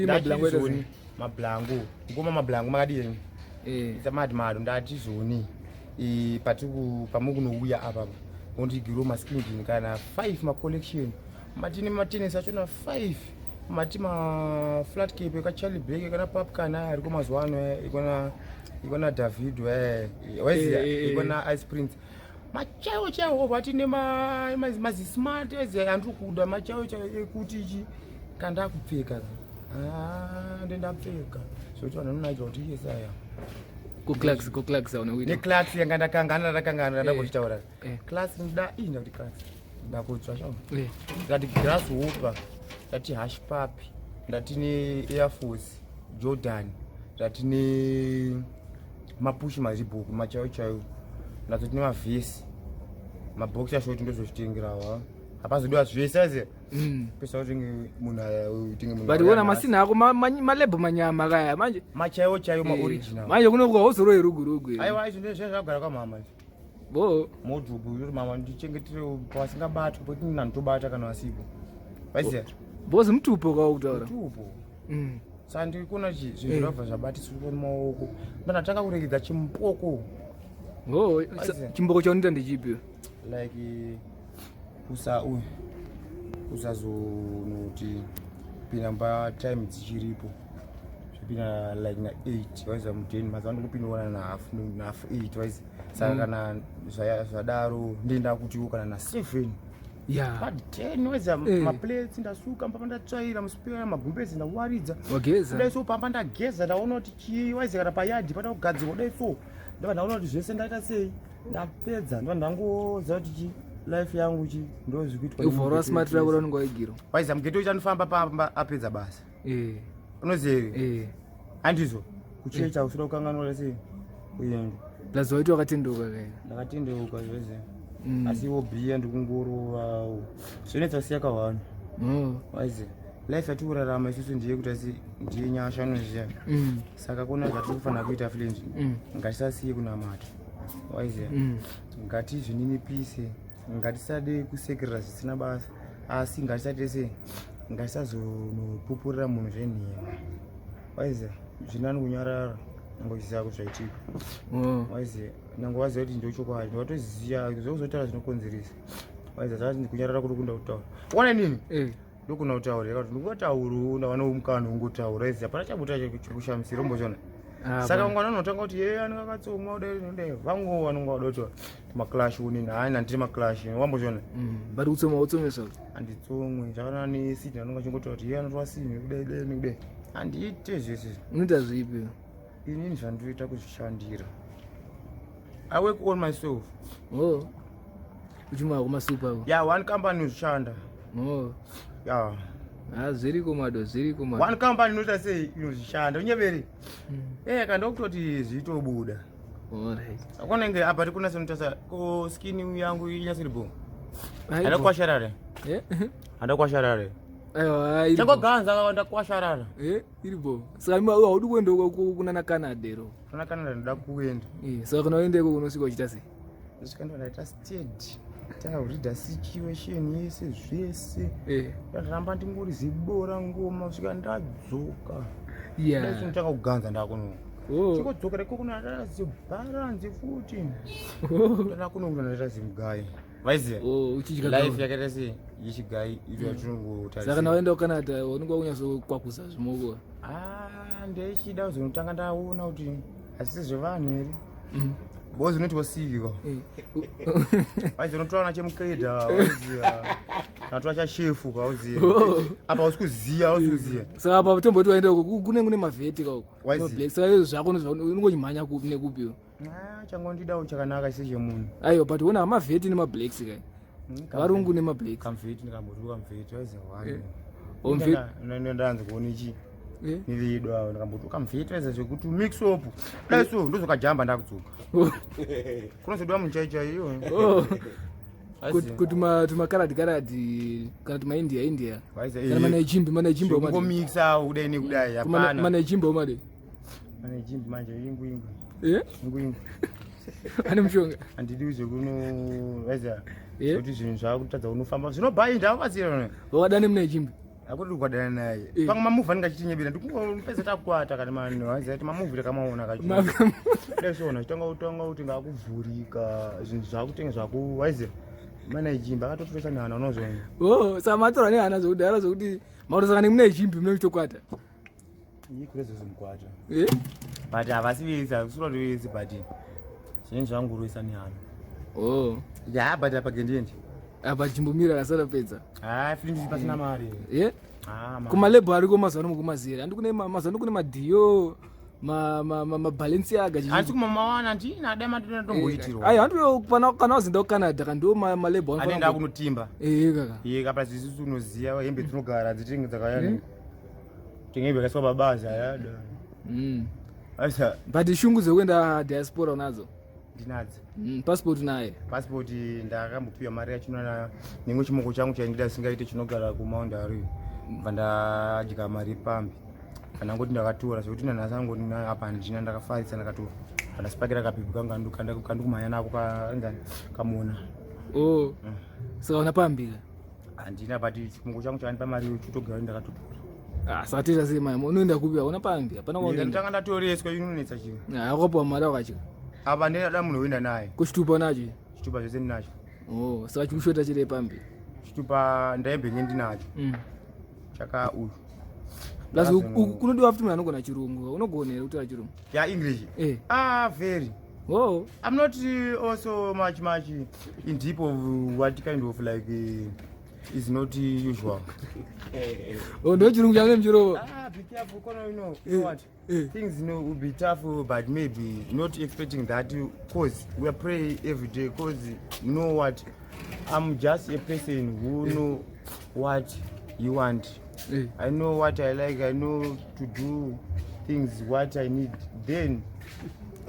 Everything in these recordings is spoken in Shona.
Mablango ita Ndati mablango ngoma mablango makadii Eh. ita mad mad ndati zoni eh patiku pamukunouya apa mondigiro maskin jean kana 5 ma collection matini matennis achona 5 mati ma flat cap ka Charlie Black kana pap kana ariko mazuva ano eh, ikona ikona David eh waiziya Eh, eh, eh. ikona Ice Prince machaiwo chaiwo vati nema mazi smart waiziya andiri kuda machaiwo chaiwo ekuti ichi kandakupfeka ah ndendapfeka zvekuti vanhu vanonakidzwa kuti yesaya Ko Clarks, ko Clarks auna kuita. neclarks yanga ndakangana ndakangana Eh. ndambochitaura Eh. class nda ii ndakuti class ndakutsva sha Eh. ndati grass hopper ndati hash papi ndati ne air force jordan ndati ne mapushi maribok machaiwo chaiwo ndatoti nemavhesi maboxer short ndozozvitengerawo hapazodiwa zvese aziya pesa utenge munhu aya utenge munhu But auya wona nhasi. masina ako malebo manyama kaya manje. machaiwo chaiwo maoriginal Manje kunokuwa hauzoroyi rugu rugu. Aiwa, izvo ndezve zvagara kwamama izvi. Bo. Modhubu yoti mama ndichengetere pasingabatwi pekuti nanditobata kana vasipo vaiziya. Bozi mutupo kwawo kutaura. Tupo. Saka ndiri kuona chi zvinhu zvabva zvabatiswa mumaoko ndandatanga kuregedza chimboko. Oh, Aiziya. chimboko chaunoita ndechipi? Like kusa uyu usazonoti pinda mba time dzichiripo zvipinda like na 8 waiza mudeni mazuva ndikupinda na half na half 8 waiza saka kana zvadaro ndenda kutiwo kana na 7 pa 10 waiza maplates ndasuka pamba ndatsvaira musipera magumbezi ndawaridza. Wageza. Kudai so pamba ndageza ndaona kuti chii waiza kana payadhi pada kugadzirwa kudai so ndabva ndaona kuti zvese ndaita sei ndapedza ndabva ndangoziva kuti chi life yangu chi ndo zvikuitwa. Uvhora smart rako raunenge waigiro. Waiza mugeto uchanofamba pamba apedza basa. Unoziva here? Handizvo kuchecha usida kukanganwa sei kuenda. Plus waiti wakatendeuka kaya. Ndakatendeuka zvese. Asi iwo bhiya ndikungorovawo zvinetsa siya kahwani. Waiziva life yatiri kurarama isusu ndiye kuti asi ndiye nyasha unoziva. Saka kuna zvatiri kufanira kuita flenji. Ngatisasiye kunamata waiziva. Ngatizvininipise, ngatisade kusekerera zvisina basa, asi ngatisate sei ngatisazonopupurira munhu zvenhema waiziva. Zvinani kunyarara nangoziva kuti zvaitika. Waiziva nange waziva kuti ndochokwadi watoziva zvokuzotaura zvinokonzeresa waiziva. Zvati kunyarara kuri kunda kutaura wana inini ndokuna kutaura yakati ndingotaurawo ndawana mukana ungotaura izi hapana chabuta chekushamisira umbochiona. Saka mwana unotanga kuti ye anenge akatsomwa kudai kudai vangu vanonga vada kuti maclash unini hayi nandiri maclash wambochiona. But kutsoma utsomeswa. Handitsomwe zvakanaka nesidi anonga achingotaura kuti ye anotora sini kudai dai nekudai handiite zvese. Unoita zvipi? Inini zvandinoita kuzvishandira. I work on myself. Oh. Uchimwa kumasupa. Yeah, one company uzvishanda. Yeah. Ah, zviriko mado, zviriko mado. One company inoita sei inozvishanda unyeveri. Eh, kana ndokutoti zvitobuda. Alright. Akonenge apa tikuna senotasa ko skin yangu inyasiribo. Aibo. Andakwasharare. Eh? Andakwasharare. Aiwa, iripo. Changoganza ndakwasharara. Eh, iripo. Saka ima haudi kuenda kunana Canada ero. Kuna Canada ndoda kuenda. Eh, saka kana uende ikoko unosvika uchiita sei? Ndosvika ndo ndaita steady. Tanga kuridha situation yese zvese. Ndaramba ndingori zibora ngoma kusvika ndadzoka. Ndotanga kuganza ndakuno. Chikodzokera ikoko ndaita zibharanzi futi. Ndakuno ndaita zimugai. Vaiziva? Oh, uchidya Life gawa. yakaita sei yechigai ito yatinongotarisa. Saka kana waenda kuCanada unenge wakunyatsokwakuza zvimoko. Ah, ndechida kuzonotanga ndaona kuti hazvisi zvevanhu here. Bozi unoti wasivika. Vaiziva unotora na chemukreda waiziva. Natora chashefu kauziva. Apa hausi kuziya, hausi kuziya. Saka apa tomboti waenda uko kune mavheti ka uko. Waiziva. Black. Saka izvo zvako unongochimhanya kupi nekupi. Ah, changondidawo chakanaka chise chemunhu. Aiwa, but ona mavheti nemablacks kai. Varungu nemablacks. Kamveti ndikamboti kamveti waiziva wani. Oh, mveti. Ndanzi kuona ichi. Nevedu avo ndikamboti kamveti waiziva zvekuti mix up. Dai so ndozokajamba ndakudzoka. Kunozodiwa munhu chai chai iyo. Kuti tumakaradi karadi kana tumaindia india. Waiziva. Kana manaijimbi manaijimbi omade. Kungomixa kudai nekudai hapana. Manaijimbi omade. Manaijimbi manje ingu ingu. Ingu ingu. Ane mushonga. Handidi zvekuno waiziva. Kuti zvinhu zvakutadza unofamba zvinobhainda wabatsira. Wakadane munaijimbi. Akuti kugwadana naye. Eh. Pamwe mamuvhi anenge achitinyebera, ndikungopedza takwata kana manhu aiziva kuti mamuvhi takamaona kachi. Dai soona chitanga kutanga kuti ngakuvhurika zvinhu zvakutenge zvaku waiziva mana ijimba akatotoresa nehana unozoona. Oh, saka matorwa nehana zvekudhara zvokuti mautosangana nemuna ijimbi mune muchitokwata. Ikurezo zimukwata. Eh? But havasi vese, hakusura kuti vese, but zvinenge zvangurwisa nehana. Oh. Ya, but apa gendiende. Apa chimbomira kasarapedza. Ah, feelings pasina mari. Eh? Ah, mari. Kumalebho ariko mazuva ano mukumazira. Handi kune mazuva ano kune madhiyo, mabalenciaga. Hanzi kumamawana handina dai matona tomboitirwa. Ayi handi pana kana wazinda kuCanada ka ndo malebho Anoenda kunotimba. Eh kaka. Iye kapa isusu unoziva hembe dzinogara dzitenge dzakayani. Tenge hembe yakaiswa pabazi ayada. Aisa But shungu dzekuenda diaspora unadzo? Ndinadzo. Passport naye? Passport ndakambopiwa mari yachino nemwe chimoko changu chaindida singaite chinogara kuMount Ari. Bva ndadya mari pambi. Kana ngoti ndakatora zvekuti nanhasi angoti apa handina, ndakafarisa ndakatora. Pandasipakira kapipi kangu kandikumhanya nako kanzani kamona. Oh. Saka una pambi ka? Handina, but chimoko changu chakandipa mari chotogara ndakatotora. Ah, saka toita sei mai? Unoenda kupi? Hauna pambi. Hapana kwaungaenda. Ndanga ndatoreswa, inonetsa chii. Ah, wakapiwa mari wakatya. Apa ndinada munhu woenda naye. Kuchitupa unacho? Chitupa zvese ndinacho. Oh, saka chikushota chiri pambi. Chitupa ndaembenge ndinacho. Chaka uyu. Plus kunodiwa futi munhu anogona chirungu. Unogona here kutaura chirungu? Ya, English. Eh. Ah, very. Oh. I'm not also much much in deep of what kind of like is not usual. Oh, ndo chirungu change muchirovo. Ah, be careful, Kono, you know, you know what? Eh. Things will be tough, but maybe not expecting that, 'cause we are praying every day, 'cause you know what? I'm just a person who know what you want. Eh. I know what I like, I know to do things what I need. Then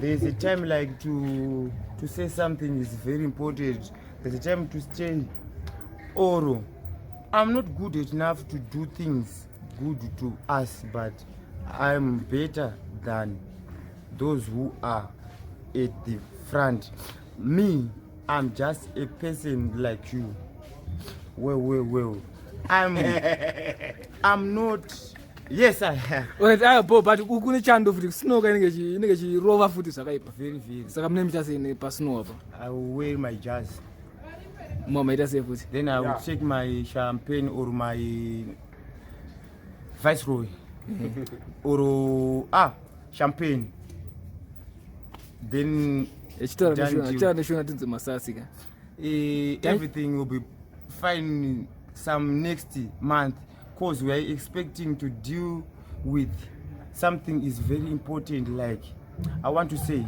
there's a time like to say something is very important. There's a time to stay, or I'm not good enough to do things good to us, but I'm better than those who are at the front. Me, I'm just a person like you. Well, well, well. I'm not. Yes, I Alright, aya bo, but kune chando futi, snow ka inenge ichirova futi zvakaipa. Very, very. Saka mune muita sei pasnow apa? I will wear my jazz. Mwa maita sei futi? Then I will take my champagne or my Viceroy or champagne. Then Echitaura done neshona, deal. echitaura neshona tinzi masasi ka. Everything will be fine some next month, 'cause we are expecting to deal with something is very important. Like I want to say,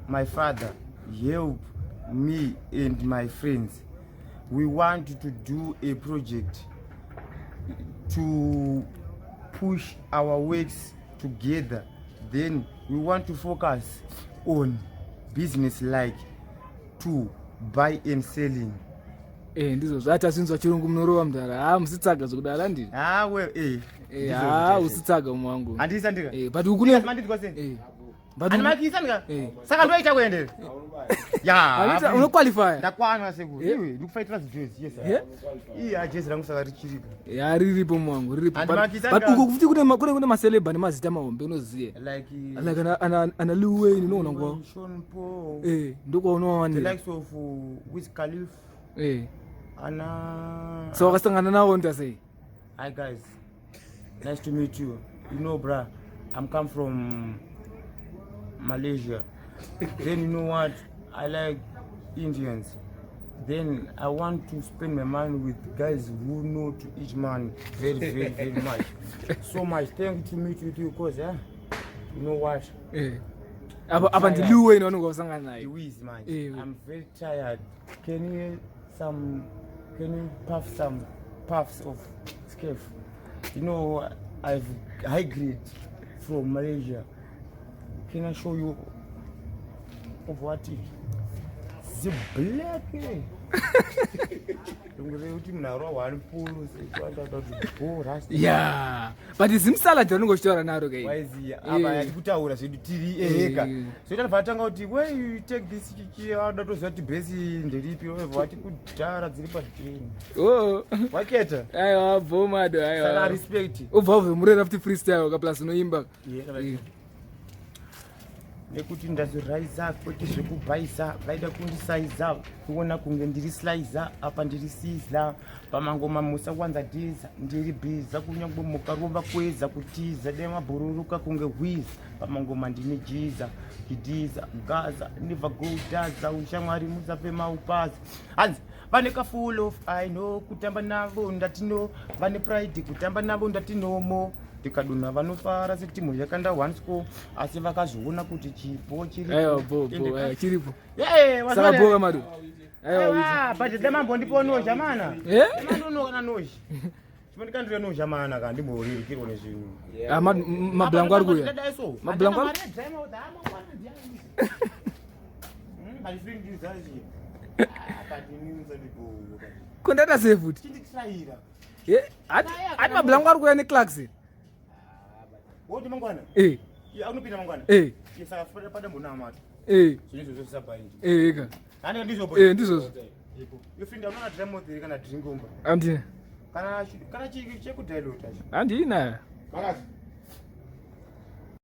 my father help me and my friends. We want to do a project to push our works together. Then we want to focus on business, like to buy and selling. Eh, ndizvo zvati asinzwa chirungu munorova mudhara. Ha, musitsaga zvekudara ndiri. Ah, well, eh. Eh, ha, usitsaga mwangu. Handisa ndika. Eh, but kune Mandinzwa sei? Eh. But Handimakisa ndika. Eh. Saka ndoita kuendera. Ya. Anoita unoqualify. Ndakwana sekuru. Eh. Iwe ndikufaitira zijezi. Yes. Eh? Iye jezi rangu saka richiripo. Ya, riripo mwangu, riripo. But Handimakisa but ndika. uko futi kune maceleb nemazita mahombe unoziye. Like Like ana Lil Wayne unoona kwa. Sean Paul. Eh, ndiko The unowanira. likes of Wiz Khalifa. Eh. Ana. So wakasangana nawo nda sei? Hi guys, nice to meet you. You know, bruh, I'm come from Malaysia. Then you know what? I like Indians. Then I want to spend my money with guys who know to eat money very, very, very much. So much. Thank you to meet with you, 'cause you know what? Eh. Apa ndi Lil Wayne wanonga wasangana naye. The Wiz, man. Eh. I'm very tired. Can you some? Can you puff some puffs of scarf? You know, I've high grade from Malaysia. Can I show you of what? The black. Eh? Kuti munhu arova one pulu go rasta. Ya, but zimsalad raunenge uchitaura naro kai. Waiziya, apa yatikutaura zvedu tiri eheka. So ita vatanga kuti where you take this chichi, vanoda toziva kuti bhesi nderipi, vati kudhara dziri padheni. Oh. Waketa. Aiwa, bvomado. Saka Aiwa, respect. Ubva ubve futi freestyle ka, plus unoimba. Nekuti ndazoraisa kwete zvekubhaisa, vaida kundisaiza kuona kunge ndiri slicer, apa ndiri sizzler. Pamangoma musawanza dhiza, ndiri bhiza kunyange mukarova kweza kutiza demabhururuka kunge hwiza. Pamangoma ndine jiza kidhiza gaza never go daza, ushamwari musafe maupaza. Hanzi vane kafull of I know, kutamba navo ndatino, vane pride, kutamba navo ndatinomo, tikadonha vanofara setimu yakanda one score, asi vakazoona kuti chipo chiri. Aiwa, bo bo, aiwa, chiripo. Yeah. Saka boka mado, aiwa, witi. But damambondipo nozha mana. Eh? Mandonoka nanozha, chimondikandire nozha mana ka, ndimboririkirwa nezvinhu. Ah, mablango ari kuuya. Mablango ari- Kondata sei futi? Chinditraira. Eh, ati mablango ari kuuya neclarks. Woti mangwana. Unopinda mangwana. Saka padambonamata. Zvinhu izvozvo zvisabhaindi. Eh, ka. Handika ndizvo. Eh, ndizvozvo. Yofinda unoona dramothere kana drinkомba. Andina. Kana chekudhailota. Handina. Makazi.